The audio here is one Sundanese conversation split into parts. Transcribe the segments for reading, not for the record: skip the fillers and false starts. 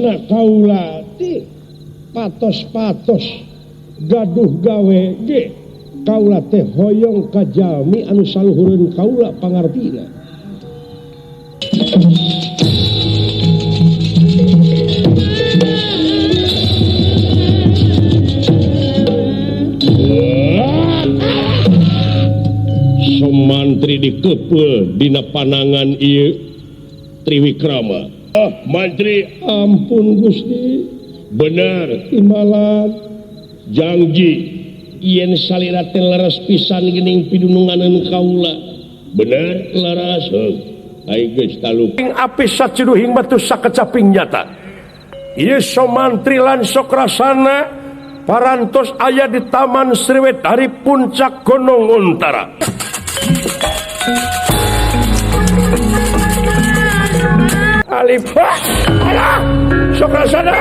Tegasna kaula teh patos-patos gaduh gawe ge kaula teh hoyong ka jalmi anu saluhureun kaula pangartina. Sumantri dikepeul dina panangan ieu Triwikrama. Oh, mantri, ampun Gusti. Bener, timbalan janji yen salira teh leres pisan geuning pidununganeun kaula. Bener, leres. Heuh. Ai geus taluk. Ing api saciduhing batu sakecaping nyata. Ieu Somantri lan Sokrasana parantos aya di Taman Sriwedari Puncak Gunung Untara. Alif, alah, Sokrasana,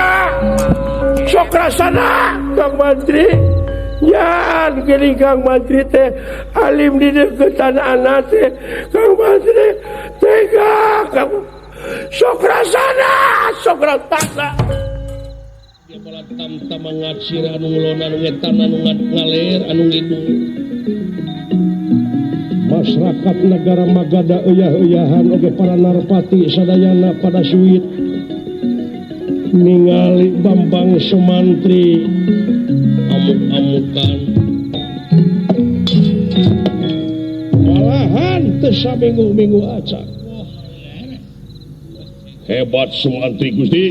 Sokrasana, Kang Mantri, jangan gini Kang Mantri teh, alim di deketan anak teh, Kang Mantri, tega, Kang Sokrasana, Sokrasana. Dia malah tam-tam ngacir anu ngulon anu ngetan anu ngaler anu ngidul. Masyarakat negara Magadha euy-euyahan oge para narpati sadayana pada suit ningali Bambang Sumantri amuk-amukan malahan teu saminggu-minggu acan. Hebat Sumantri Gusti.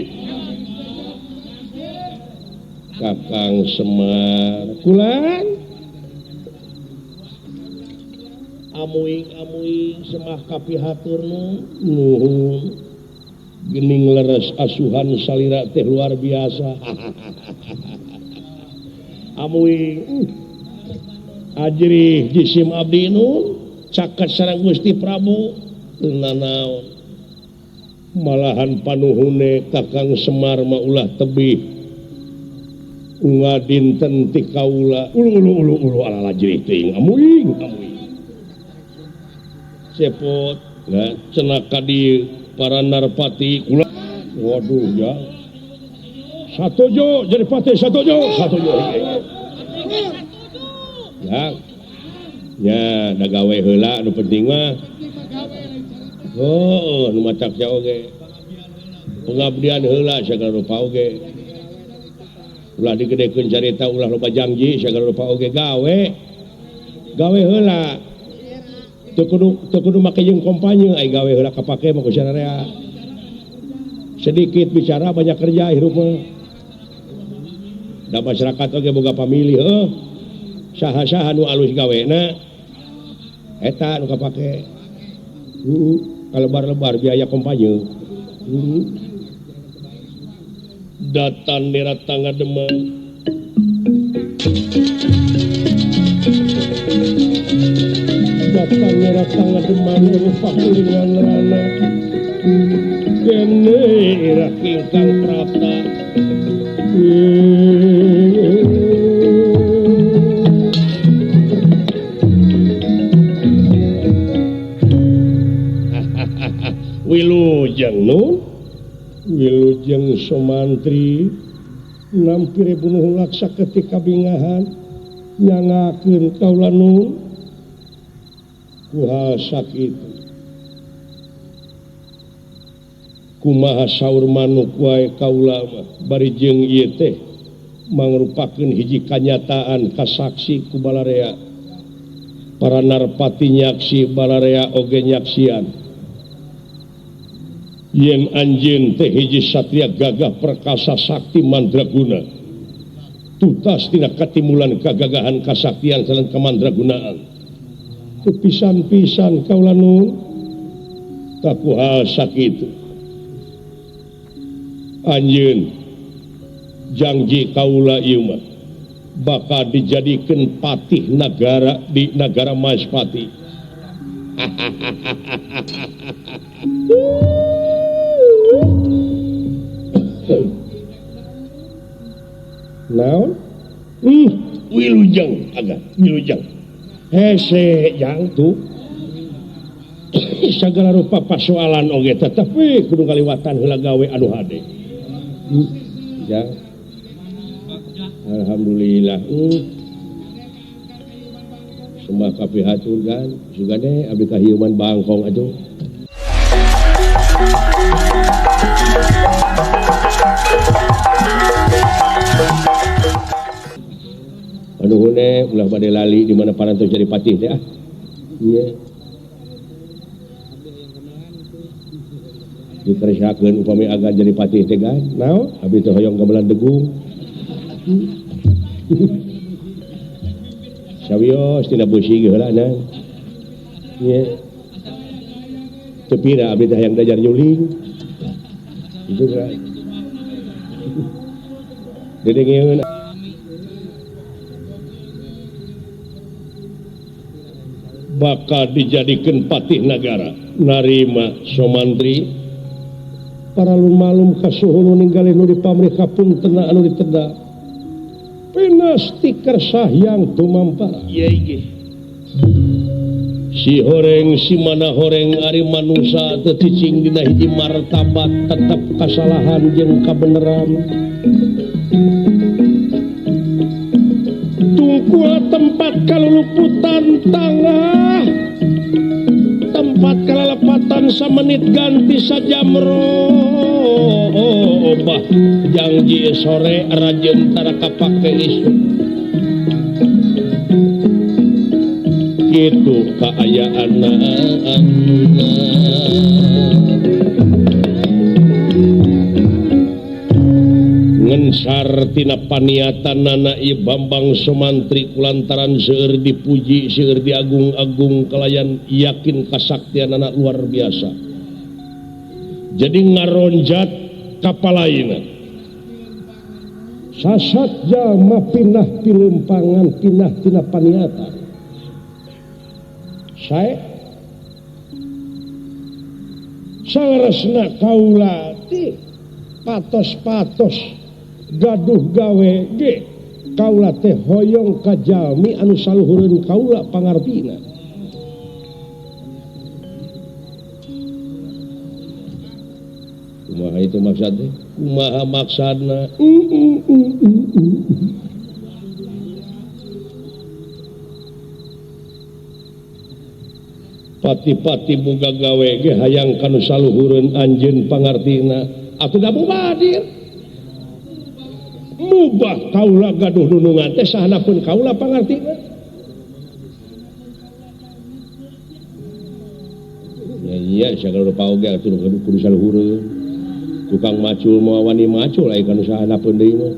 Kakang Semar kulan amuing-amuing semah kapihatur nuhun gening leres asuhan salira teh luar biasa. Amuing ajrih jisim abdi nun caket sareng Gusti Prabu teu nanaon malahan panuhune Kakang Semar mah ulah tebih ngadinten ti kaula ulu ulu ulu ulu ala ajrih teuing amuing amuing cepot nah, cenaka di para narpati kula waduh ya satojo jadi patih satojo satojo ya ya da gawe heula nu penting mah oh nu macak sia oge pengabdian heula sagala rupa oge ulah digedekeun carita ulah loba janji sagala rupa oge gawe gawe heula teu kudu make jeung kompanye ai gawe heula kapake mah ku sararea. Sedikit bicara banyak kerja hirup mah. Da masyarakat oge boga pamilih heuh. Saha-saha nu alus gawena eta nu kapake. Heeh, kalebar-lebar biaya kompanye. Heeh. Datan nera tangga Demang. Datang nera tangga Demang rupa kuringan rana. Gene ira kingkang prapta. Wilujeng nun, wilujeng Somantri nampire bunuh laksa ketika bingahan nyangakeun kaula nun kuha sakitu kumaha saur manuk wae kaula mah bari jeung ieu teh mangrupakeun hiji kanyataan kasaksi ku balarea para narpati nyaksi balarea oge nyaksian yen anjeun teh hiji satria gagah perkasa sakti mandraguna tutas tina katimulan kagagahan kasaktian sareng kamandragunaan teu pisan-pisan kaula nun takuhal sakitu anjeun janji kaula ieu mah bakal dijadikeun patih nagara di nagara Maspati. Naon? Wilujeng aga, wilujeng. Hese jang tuh. Sagala rupa pasoalan oge tetep we kudu kaliwatan heula gawe anu hade. Ya. Alhamdulillah. Sembah kapihatur kan sugane abdi kahiuman bangkong atuh. Aduh ne ulah bade lali di mana parantos jadi patih teh ah. Ieu. Dikeresakeun upami agan jadi patih teh kan. Naon? Abdi teh hoyong gamelan degung. Sawios tina beusi ge heula na. Ieu. Teu pira abdi teh hayang belajar nyuling. Itu kan. Dedengeun bakal dijadikan patih nagara narima Somantri para malum kasuhun ninggalin nu dipamrih kapuntenna anu diteda pinasti kersahyang tumampara si horeng si mana horeng ari manusa teu cicing dina hiji martabat tetep kasalahan jeung kabeneran tungkul tempat kaluluputan tangah tempat kalalepatan samenit ganti sajam robah janji sore rajen tara kapake isuk kitu kaayaanna ngensar tina paniatan nana ieu Bambang Somantri kulantaran seueur dipuji seueur diagung-agung kalayan yakin kasaktian anak luar biasa jadi ngaronjat kapalaina sasat jalma pinah pilempangan pinah tina paniatan sae saleresna kaula teh patos-patos gaduh gawe ge kaula teh hoyong ka jalmi anu saluhureun kaula pangartina kumaha itu maksudnya kumaha maksudna pati-pati boga gawe ge hayang kanu saluhureun anjeun pangartina atuh da mubadir mubah kaula gaduh nunungan teh sahana pun kaula pangartina ya iya sagala rupa oge atuh kudu saluhureun tukang macul moal wani macul aya kanu sahana pun deui mah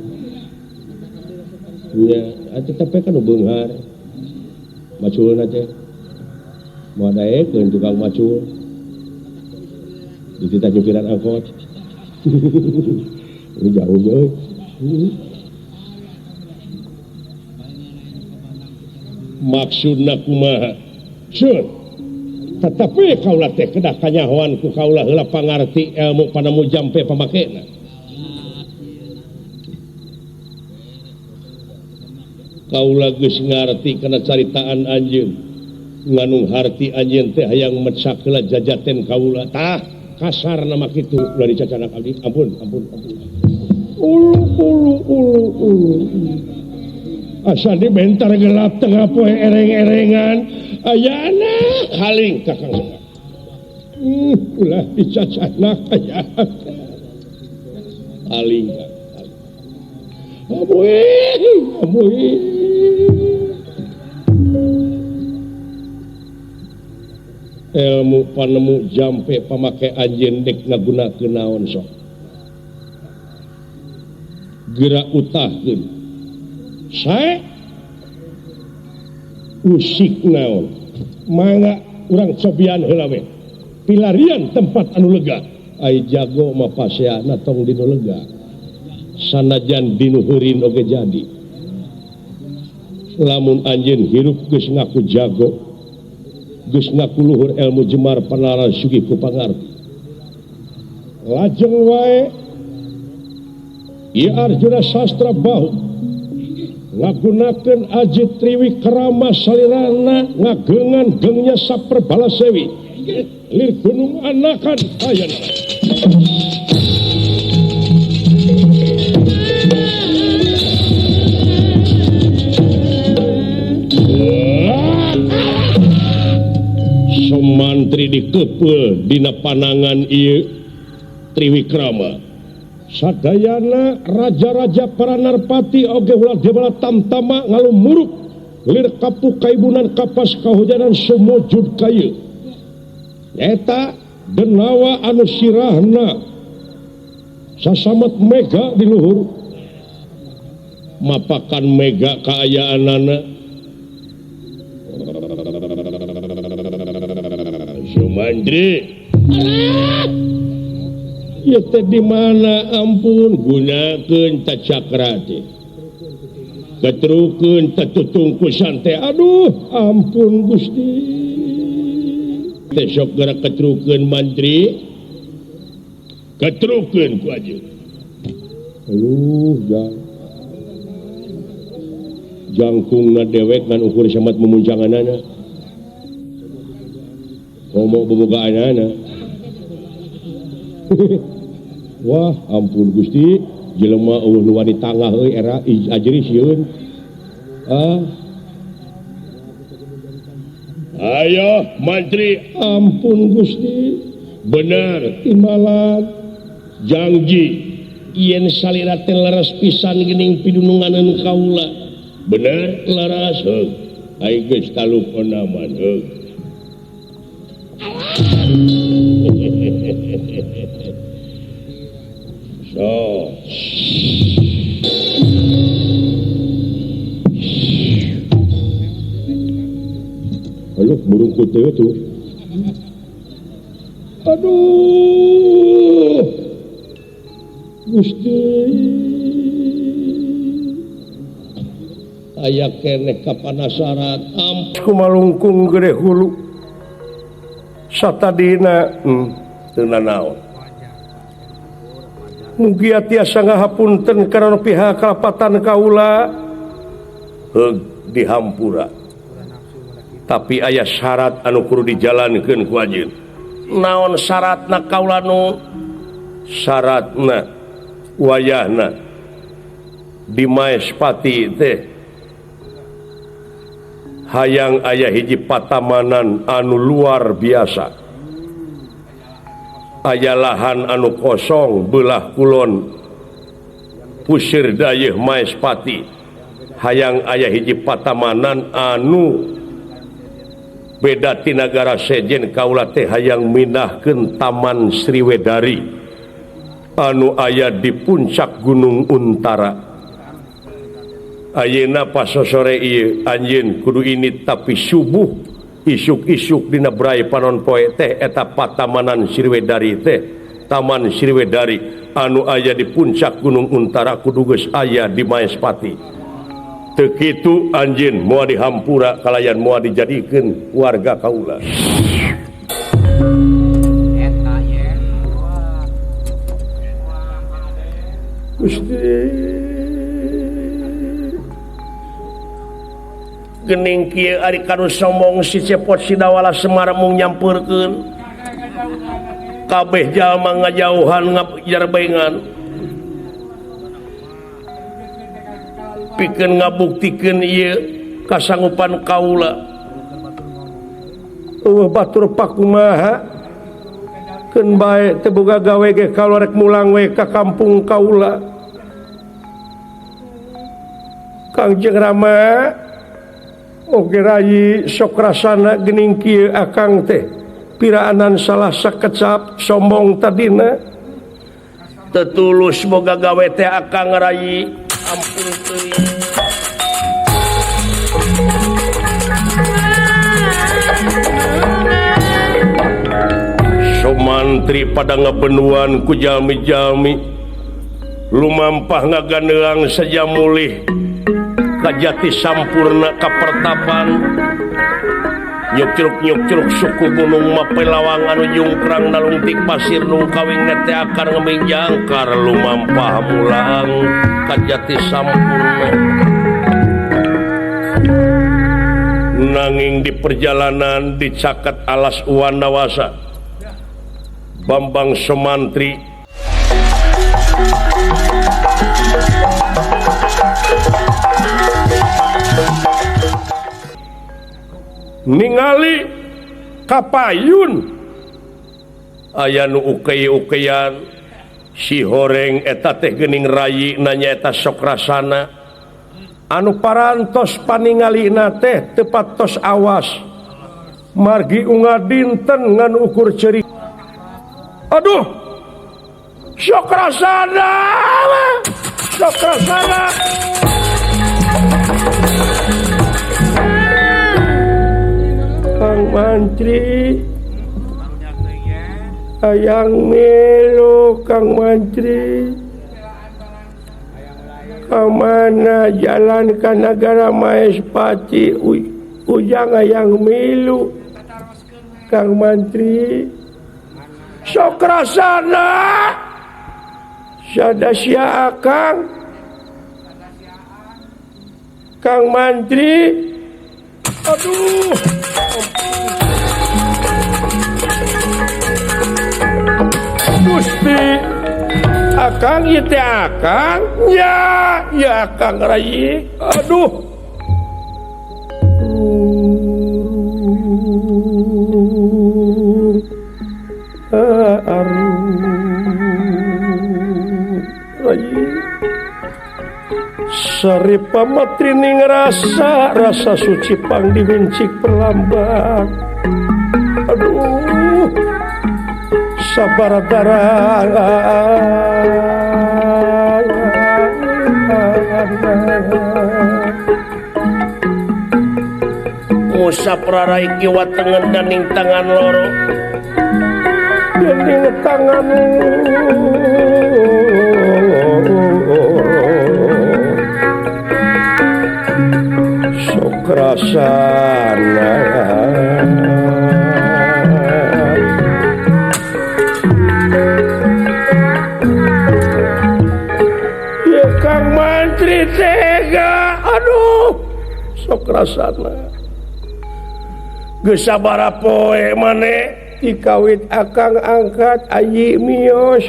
nya atuh tapi kan beunghar maculna teh moal daekeun tukang macul dititah nyupiran angkot ini jauh euy. Maksudna kumaha? Sun. Tetapi kaula teh kedah kanyahoan ku kaula heula pangarti ilmu panemu jampe pamakena. Kaula geus ngarti kana caritaan anjeun. Nganung harti anjeun teh hayang mecak heula jajaten kaula. Tah, kasarna mah kitu ulah dicacanak abdi. Ampun, ampun, ampun. Ulu ulu ulu ulu asa di bentar gelap tengah poe ereng-erengan ayana haling kakang ulah dicacanak aya haling abuy abuy ilmu panemu jampe pamake anjeun dek ngagunakeun naon sok gerak utahkeun sae usik naon mangga urang cobian heula we pilarian tempat anu lega ai jago mah paseana tong dinu lega sanajan dinu heurin oge jadi lamun anjeun hirup geus ngaku jago geus ngaku luhur ilmu jemar panaran sugih ku pangarti lajeng wae Ieu Arjuna Sastra Bahu ngagunakeun aji Triwikrama salirana ngagengan gengnya saperbala sewi lir gunung anakan ayana. Sumantri dikepeul dina panangan ieu Triwikrama. Sadayana raja-raja para narpati oge ulah debala tamtama ngalumuruk lir kapu kaibunan kapas kahujanan sumujud kayu. Eta denawa anu sirahna sasamet mega di luhur. Mapakan mega kaayaanana. Sumantri. Ya teh di mana ampun gunakeun ta cakra teh. Ketrukeun ta tutungkusan teh. Aduh, ampun Gusti. Teh sok geura ketrukeun mantri. Ketrukeun ku ajeun. Aduh, jang. Jangkungna dewek ngan ukur samat mumuncanganana. Komo bobogaanana. Wah, ampun Gusti, jelema eueuh nu wani tangah euy era ajri sieun. Ah. Ayo, mantri, ampun Gusti. Bener, timbalan janji yen salira teh leres pisan geuning pidununganeun kaula. Bener, leres heuh. Ai geus talupona mah heuh. So. Aduh, burung kuteu tuh. Aduh. Gusti. Aya keneh kapanasaran. Kumalungkung gede hulu. Satadina teu nanaon. Mugia tiasa ngahapunten karena pihak kalapatan kaula heug dihampura. Tapi aya syarat anu kudu dijalankeun ku anjeun. Naon syaratna kaula nu? Syaratna wayahna di Maespati teh hayang aya hiji patamanan anu luar biasa. Aya lahan anu kosong belah kulon pusir dayeuh Maespati. Hayang aya hiji patamanan anu beda ti nagara sejen. Kaula teh hayang mindahkeun Taman Sriwedari anu aya di puncak Gunung Untara. Ayeuna pasosore ieu anjeun kudu ini tapi subuh isuk-isuk dina brai panon poe teh eta patamanan Sriwedari teh Taman Sriwedari anu aya di puncak Gunung Untara kudu geus aya di Maespati. Teu kitu anjeun moal dihampura kalayan moal dijadikeun warga kaula. Gusti gening kieu ari kanu sombong si Cepot Sidawala Semar mung nyampeurkeun kabeh jalma ngajauhan ngajarbengan pikeun ngabuktikeun ieu kasanggupan kaula. Eueuh batur pakumaha keun bae teu boga gawe ge kaula rek mulang we ka kampung kaula. Kangjeng Rama oge rayi sok rasana geuning kieu akang teh piraanan salah sakecap sombong tadina. Teu tulus boga gawe teh akang rayi ampun teuing. Sumantri pada ngabenuan ku jalmi-jalmi lumampah ngaganeang saja mulih kajati sampurna kapertapan nyukcruk-nyukcruk suku gunung mapelawang anu jungkrang nalungtik pasir nung kawing nete akar ngeming jangkar lumampah mulang kajati sampurna. Nanging di perjalanan dicaket alas Wandawasa Bambang Sumantri ningali Kapayun aya nu ukey-ukeyan si horeng eta teh geuning rayi nanya eta sok rasana anu parantos paningalina teh teu patos awas margi unga dinten ngan ukur ceurik. Aduh sok rasana sok rasana. Kang Mantri hayang melu Kang Mantri kamana jalan ka nagara Maespati ujang hayang milu Kang Mantri sok rasana sada sia akang Kang Mantri. Aduh Gusti akang ieu teh akang nya ya akang rai. Aduh Sari pamatrining rasa rasa suci pang diwincik perlambang. Aduh sabar darah Ngusap rarai kiwa tengen daning tangan loro dening tangan sok rasana. Ya Kang Mantri tega aduh sok rasana geus sabaraha poe maneh dikawit akang angkat ayi mios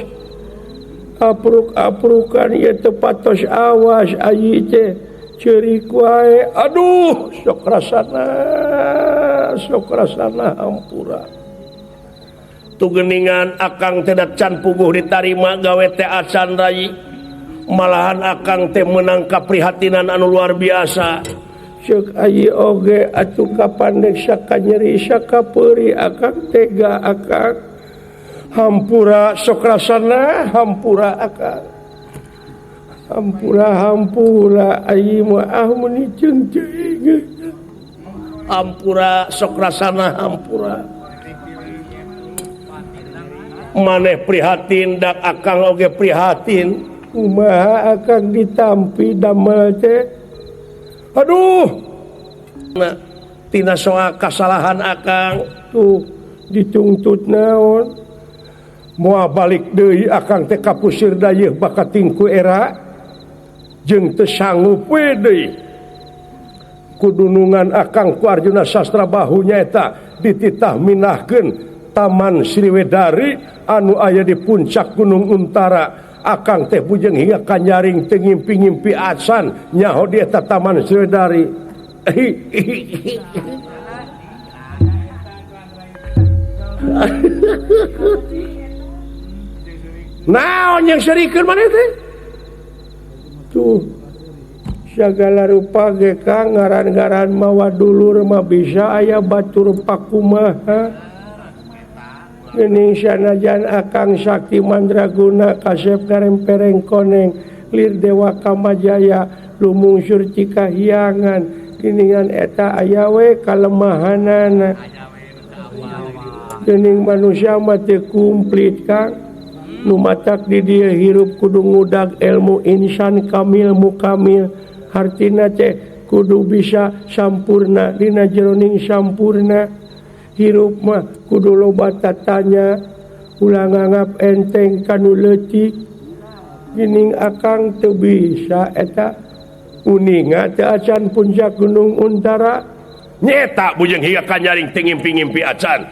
apruk-aprukan ieu teu patos awas ayi teh ceurik wae. Aduh sok rasana hampura tu geuningan akang teh da can puguh ditarima gawe teh acan rayi malahan akang teh meunang kaprihatinan anu luar biasa. Ceuk ayi oge atuh kapandek sakanyeri sakapeuri akang tega akang hampura sok rasana hampura akang hampura hampura ayi mah ah meuni ceung teuing hampura sok rasana hampura maneh prihatin dak akang oge prihatin kumaha akang ditampi damel teh. Aduh nah, tina soal kasalahan akang tuh dituntut naon moal balik deui akang teh ka pusir dayeuh bakating ku era jeung teu sanggup we deui kudunungan akang ku Arjuna Sastra Bahu nyaeta dititah minahkeun Taman Sriwedari anu aya di puncak Gunung Untara. Akang teh bujeng hingga kanyaring teu ngimpi-ngimpi acan nyaho di eta Taman Sriwedari. Naon yang serikeun maneh teh? Tuh sagala rupa ge Kang ngaran-ngaran mawa dulur mah bisa aya batur pakumaha. Geuning sanajan akang sakti mandraguna kasep karempereng koneng lir dewa kamajaya lumungsur cikahiangan geuningan eta aya we kalemahanana. Geuning manusia mah teu kumplit Kang nu matak di dieu hirup kudu ngudag ilmu insan kamil mukamil hartina teh kudu bisa sampurna dina jeroning sampurna. Hirup mah kudu loba tatanya ulah nganggap enteng kanu leutik geuning akang teu bisa eta uninga teu acan puncak Gunung Untara nyeta bujeng hingga kanyaring teu ngimpi-ngimpi acan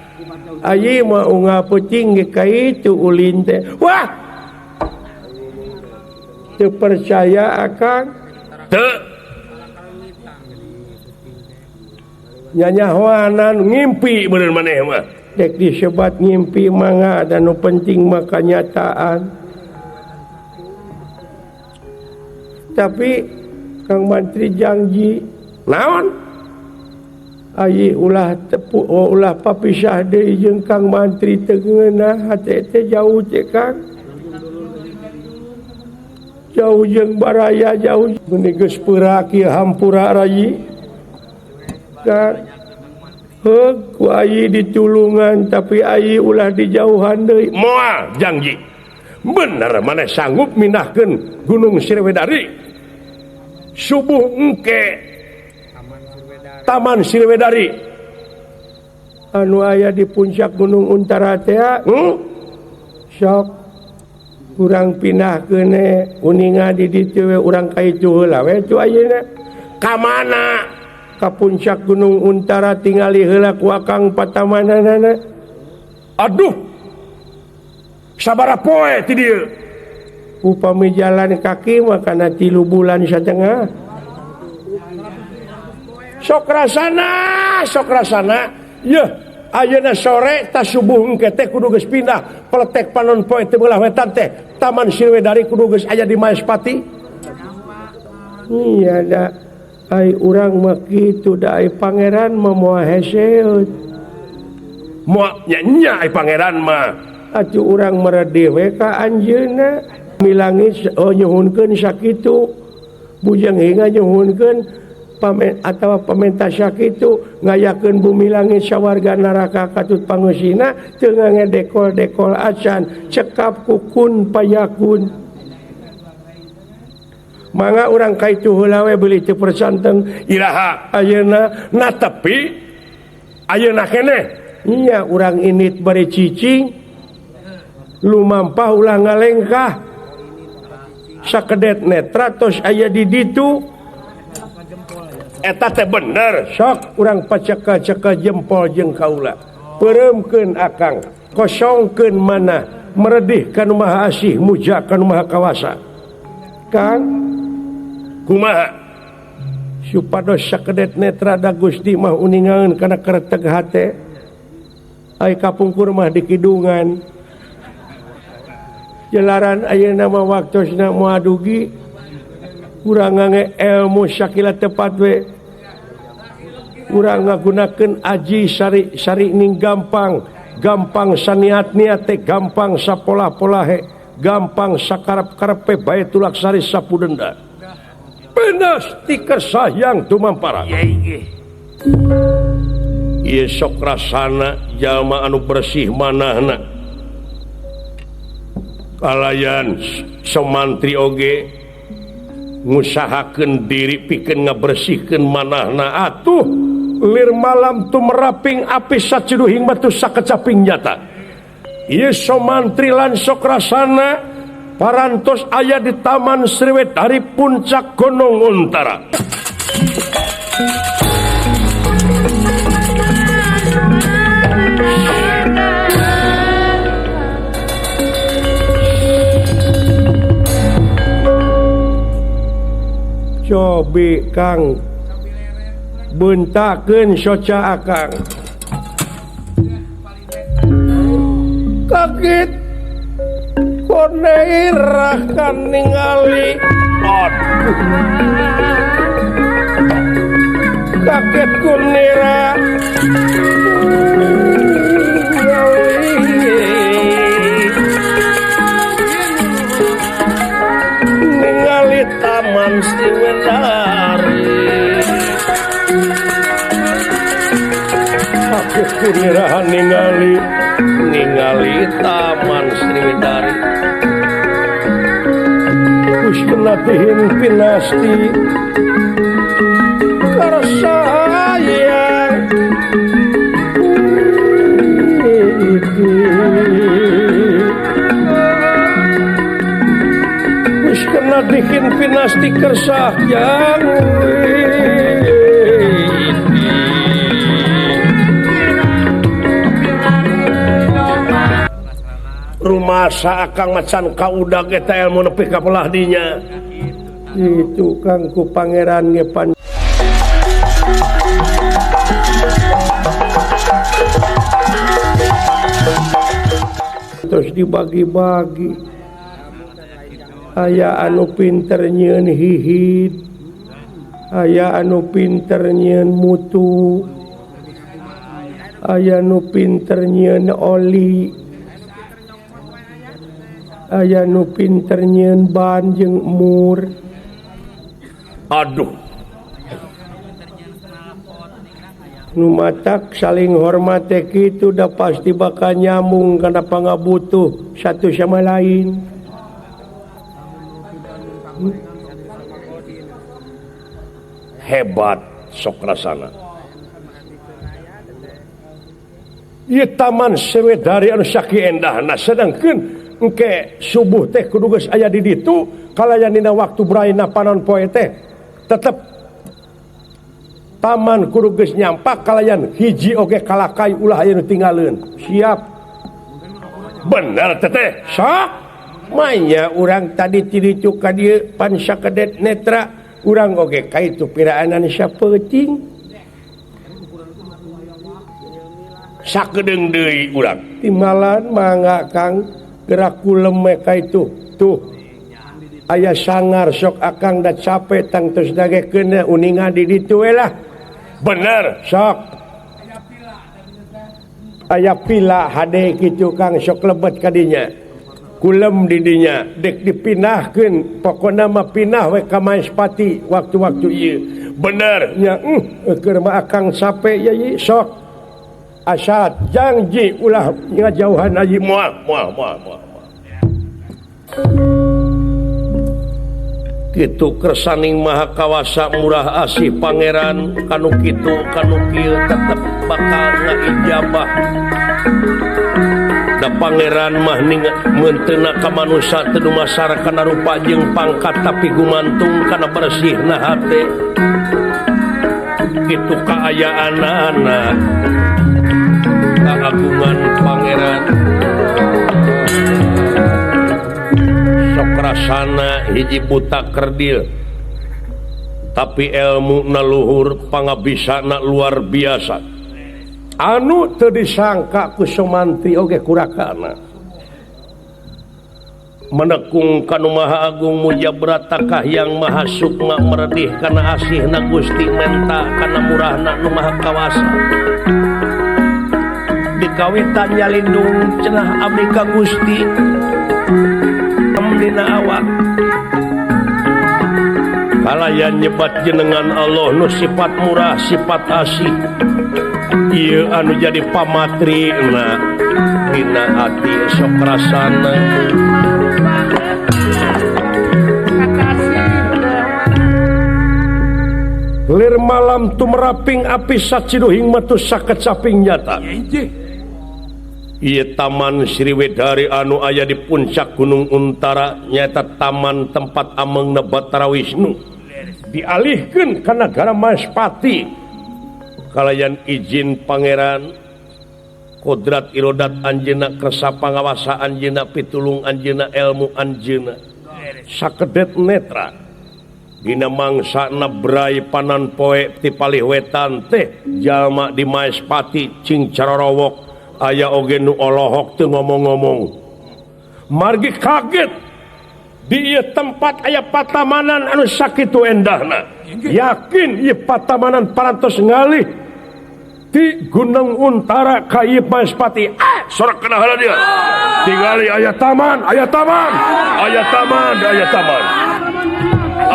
ayi mah unggal peuting ge ka itu ulin teh. Wah teu percaya akang teu. Nyanyahoanan ngimpi bener maneh mah. Dek disebat ngimpi mangga dan nu penting mah kanyataan. Tapi Kang Mantri janji naon? Ayi ulah tepu oh, ulah papisah deui jeung Kang Mantri teu ngeunah hate teh jauh teh Kang. Jauh jeung baraya jauh meni geus peurak ieu hampura rayi. Kang heug ku ayi ditulungan tapi ayi ulah dijauhan deui. Moal janji. Bener maneh sanggup mindahkeun Gunung Sriwedari. Subuh engke Taman Sriwedari anu aya di puncak Gunung Untara teh sok urang pindahkeun uninga di ditu we urang ka itu heula we tu ayeuna ka mana ka puncak Gunung Untara tingali heula ku akang patamananana. Aduh sabaraha poe ti dieu upami jalan kaki mah kana 3 bulan satengah. Sok rasana yeuh ayeuna sore ta subuh engke teh kudu geus pindah peletek panon poe teh beulah wetan teh Taman Sriwedari kudu geus aya di Maespati. Iya da ai urang mah kitu da ai pangeran mah moal heseut. Moal nya nya ai pangeran mah atuh urang meredih we ka anjeunna milangi oh nyuhunkeun sakitu bujang hingga nyuhunkeun pamen atawa pamenta sakitu ngayakeun bumi langit sawarga neraka katut pangeusina teu ngedekol-dekol acan cekap kukun payakun. Mangga urang ka itu heula we beuli teu persanteng iraha ayeuna na tepi ayeuna keneh nya urang init bari cicing lumampah ulah ngalengkah sakedet netra tos aya di ditu eta teh bener sok urang paceka-ceka jempol jeung kaula peureumkeun akang kosongkeun mana meredih ka nu Maha Asih muja ka nu Maha Kawasa. Kang kumaha supados sakedet netra da Gusti mah uningaeun kana kereteg hate ai kapungkur mah di kidungan jelaran ayeuna mah waktosna moal dugi urang ngange ilmu sakila tepat we urang ngagunakeun aji sari ning gampang gampang saniat-niat teh gampang sapolah-polahe gampang sakarep-karepe bae tulak sari sapu denda penas tiker sayang tumampara. Ieu sok rasana jalma anu bersih manahna kalayan somantri oge ngusahakeun diri pikeun ngabersihkeun manahna atuh lir malam tumeraping api saciduhing batu sakecaping nyata. Ieu somantri lan sok rasana parantos aya di Taman Sriwedari puncak Gunung Untara. Cobi Kang bentakeun soca akang kaget koneirah kan ningali aduh kaget kunira ningali Taman Sriwedari kaget kunira ningali Taman Sriwedari kus kena tihin pinasti karsayang kus kena tihin pinasti kersayang rumasa akang macan kaudag eta ilmu nepi ka belah dinya itu Kang ku pangeran ge pan. tos dibagi-bagi. Aya anu pinter nyieun hihid, aya anu pinter nyieun mutu, aya nu pinter nyieun oli, aya nu pinter nyieun ban jeung mur. Aduh, nu matak saling hormat teh kitu da pasti bakal nyambung kana pangabutuh satu sama lain. Hebat Sokrasana. Ieu Taman Sriwedari anu sakieu endahna, sedangkeun engke subuh teh kudu geus aya di ditu kalayan dina waktu braina panon poe teh tetep taman kudu geus nyampak kalayan hiji oge kalakai ulah aya nu tinggaleun. Siap. Bener teteh. Sok manya urang tadi ti ditu ka dieu pan sakedet netra urang oge ka itu piraanan sapeuting. Sakedeung deui urang. Timalan mangga Kang gerak kulem we ka itu. Tuh aya sangar sok akang da capek tang tos dagekeun uninga di ditu we lah. Bener. Sok aya pila hade kitu Kang sok lebet ka dinya. Kulem di dinya dek dipindahkeun pokona mah pindah we ka Maespati waktu-waktu ieu. Bener. Nya keur mah akang sape ye ye sok asal janji ulah ngajauhan aji moal moal moal moal. Kitu kersaning maha kawasa murah asih pangeran kanu kitu kanu kieu tetep bakal ngaijabah. Da pangeran mah meunteuna ka manusa teu dumasar kana rupa jeung pangkat tapi gumantung kana bersihna hate. Kitu kaayaanana kagungan pangeran. Sokrasana hiji buta kerdil tapi ilmu na luhur pangabisana luar biasa anu teu disangka ku Sumantri oge kurakana menekung kanu Maha Agung mujabrata kahyang Maha Sukma meredih kana asihna Gusti menta kana murahna nu Maha Kawasa dikawitan nyalindung cenah abdi ka Gusti dina awak kalayan nyebat jenengan Allah nu sifat murah sifat asih ieu anu jadi pamatrina dina ati sok rasana. Lir malam tumeraping api saciduhing metu sakecaping nyata. Ieu Taman Sriwedari anu aya di puncak Gunung Untara nyaeta taman tempat amengna Batara Wisnu dialihkeun ka nagara Maespati kalayan izin pangeran kodrat irodat anjeunna kersa pangawasa anjeunna pitulung anjeunna ilmu anjeunna sakedet netra dina mangsana brai panan poe ti palih wetan teh jalma di Maespati cing carorowok aya oge nu olohok teu ngomong-ngomong margi kaget di ieu tempat aya patamanan anu sakitu endahna yakin ieu patamanan parantos ngalih ti Gunung Untara ka ieu Maespati. Sorak kana heula dia tingali aya taman aya taman aya taman aya taman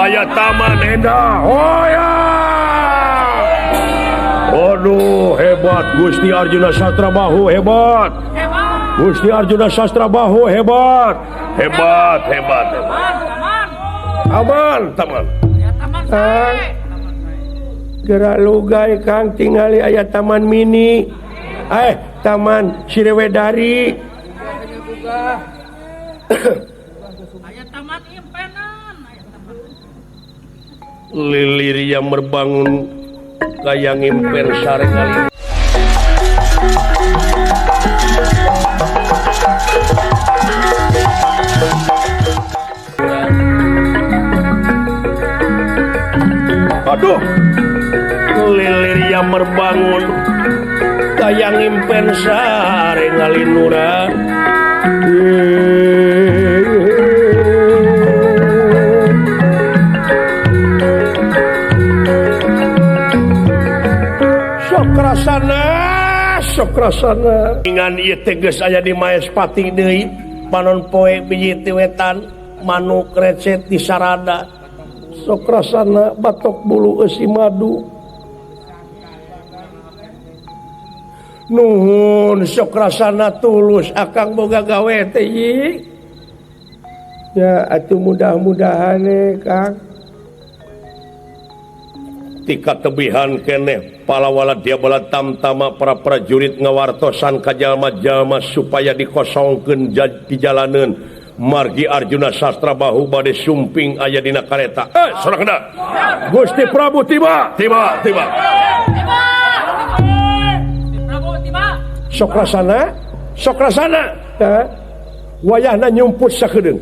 aya taman endah. Oh ya, aduh hebat Gusti Arjuna Sastrabahu hebat. Gusti Arjuna Sastrabahu hebat. Hebat hebat hebat. Aman taman. Kang gerak lugai Kang tingali aya taman mini. Taman Sriwedari. Aya taman impenan. Lilir yang merbangun kaya ngimpen sare kali. Aduh, lilir yang merbangun kaya ngimpen sare ngalinura. Sokrasana sokrasana ingan ieu teh geus aya di Maespati deui panon poe biji ti wetan manuk recet di sarada sokrasana batok bulu eusi madu nuhun sokrasana tulus akang boga gawe teh ya atuh mudah-mudahan Kang tika tebihan keneh palawala diabala tamtama para prajurit ngawartosan ka jalma-jalma supaya dikosongkeun di jalaneun margi Arjuna Sastrabahu bade sumping aya dina kareta. Sorakna Gusti Prabu tiba tiba tiba tiba. Sokrasana sokrasana wayahna nyumput sakedeung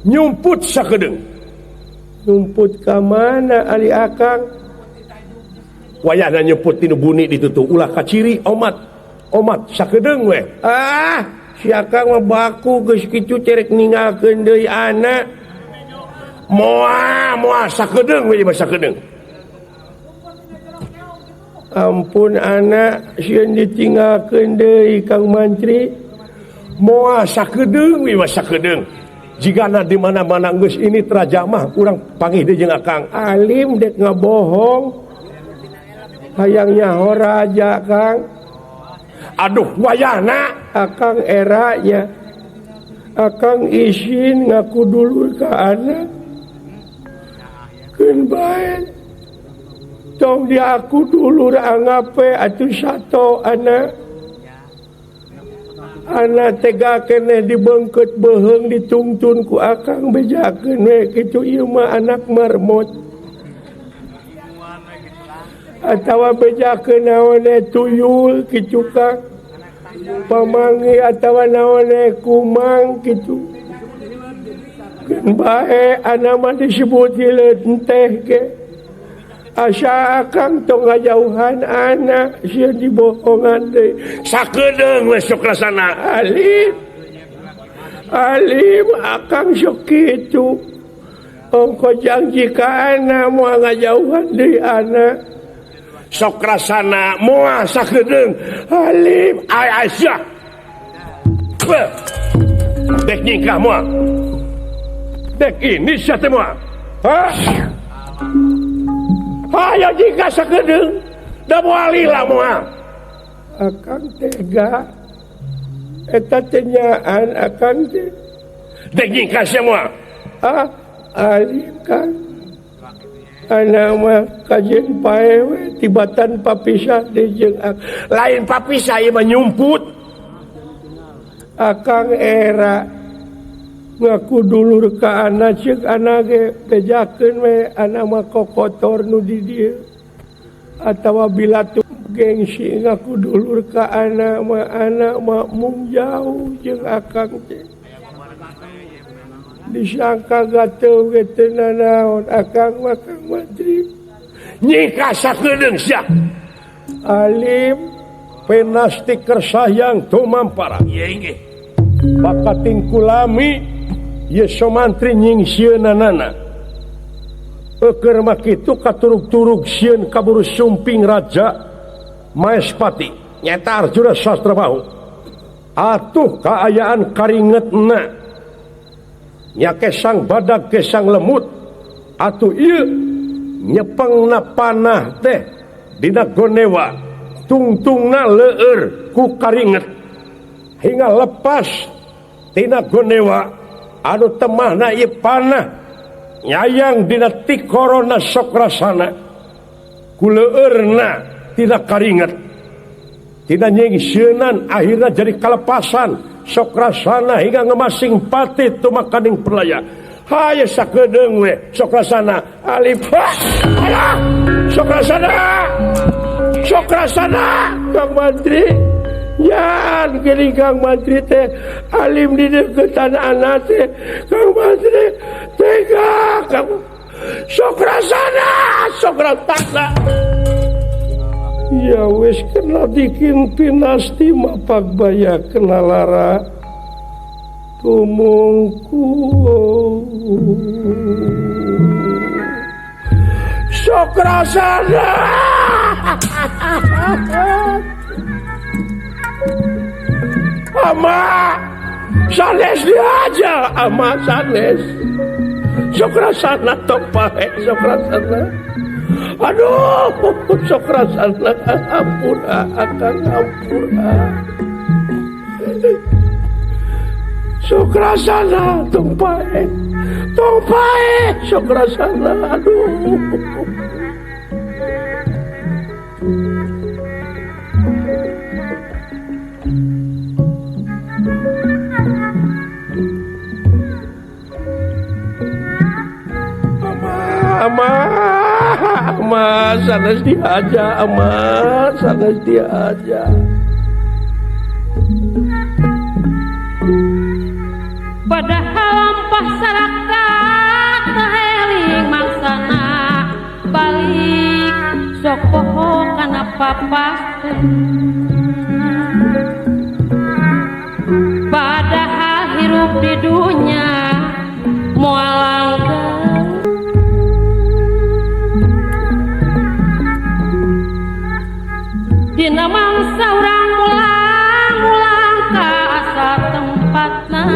nyumput sakedeung nyumput ka mana ari akang wayahna nyumput tinu buni ditutup ulah kaciri omat omat sakedeung we ah si akang mah baku geus kitu cerek ninggalkeun deui anak moal moal sakedeung we mah sakedeung ampun anak sieun ditinggalkeun deui Kang Mantri moal sakedeung we mah sakedeung jigana di mana-mana geus ini raja mah urang panggih deui jeung akang alim dek ngabohong hayang nyaho raja Kang aduh wayahna akang eranya akang isin ngaku dulu ka anak keun bae tong dia aku dulur angape atuh sato anak anak tega keneh dibengket beheung ditungtun ku akang bejakeun we kitu ieu mah anak marmot atawa bejakeun naon tuyul kitu Kang pamangi atawa naon kumang kitu keun bae anak mah disebut hileut teh ge asa akang tong ngajauhan anak sieun dibohongan deui sakedeung we Sokrasana alim alim akang sok kitu ongko janji ka anak moal ngajauhan deui anak Sokrasana moal sakedeung alim ai aisyah dek nyingkah moal dek ini sia teh moal hah hayo jika sakedeung da moal lila moal akang tega eta teh nyaan akang teh dek nyingkah sia moal ah alim Kang anak mah kajeun pae we tibatan papisah deui jeung lain papisah ieu mah nyumput akang era ngaku dulur ka anak ceuk anak ge bejakeun we anak mah kokotor nu di dieu atawa bila tu gengsi ngaku dulur ka anak mah mung jauh jeung akang teh disangka gateung ge teu nanaon akang mah Kang Mantri nyingkah sakedeung sia alim penasti kersayang tumampara ieu inggih bakating kulami ye somantri nyingsieunnana eukeur mah kitu katurug-turug sieun kaburu sumping raja Maespati nyata Arjuna Sastrabahu atuh kaayaan karingetna nya kesang badag kesang lemut atuh ieu nyepengna panah teh dina gonewa tungtungna leur ku karinget hingga lepas tina gonewa anu temahna ieu panah nyayang dina tikorona Sokrasana ku leueurna tina karinget tina nyingsieunan akhirna jadi kalepasan Sokrasana hingga ngemasing pati tumakaning perlaya. Hayo sakedeung we Sokrasana alif alah Sokrasana Sokrasana Kang Mantri Yan geuning Kang Mantri teh alim di deketan anak teh Kang Mantri tega Kang Sokrasana Sokrasana ya wis kena dikin pinasti mapak baya kena lara Kumungku sok rasana ama sanes dia aja ama sanes sok rasana tong pae sok rasana aduh sok rasana ampun akang ampun sok rasana tong pae sok rasana aduh. Ama, ama, sanes diaja, ama, sanes diaja. Padahal lampah saraka teheling mangsana balik sok poho kana papaste. Padahal hirup di dunya moal langgeng. Dina mangsa urang mulang-mulang ka asal tempatna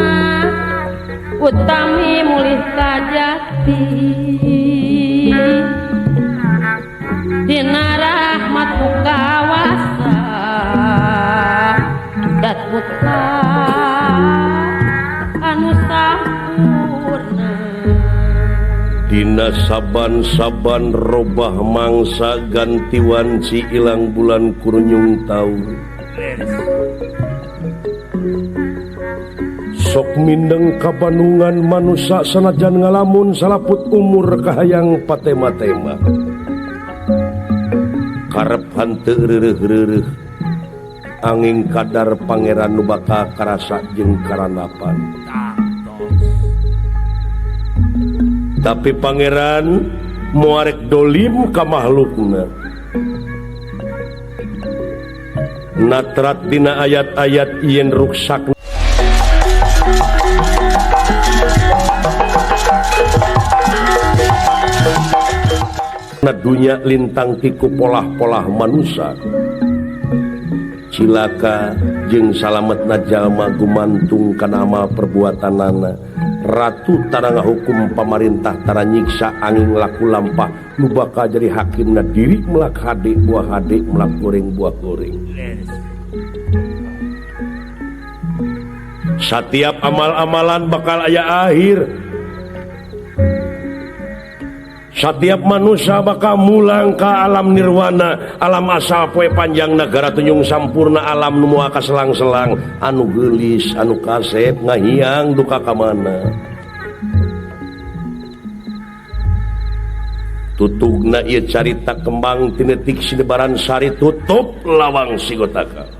utami mulih ka jati dina rahmat nu kawasa dat mutlak anu sampurna. Dina saban-saban robah mangsa ganti wanci ilang bulan kurunyung taun. Sok mindeng kabanungan manusa sanajan ngalamun salaput umur kahayang patema-tema. Karep hanteu reureuh-reureuh angin kadar pangeran nu bakal karasa jeung karanapan. Tapi pangeran muarek dolim ka makhlukna. Natrat dina ayat-ayat yen ruksak na dunya lintang tiku polah-polah manusa. Cilaka jeung salametna jalma gumantung kana amal perbuatanana. Ratu tara ngahukum pamarintah tara nyiksa angin laku lampah nu bakal jadi hakimna diri melak hade buah hade melak goreng buah goreng. Setiap amal-amalan bakal aya akhir. Setiap manusia bakal mulang ke alam nirwana, alam asal poe panjang negara tunjung sampurna alam nu moal kaselang-selang anu geulis anu kasep ngahiang duka ka mana. Tutugna ieu carita kembang tinetik sinebaran sari tutup lawang sigotaka.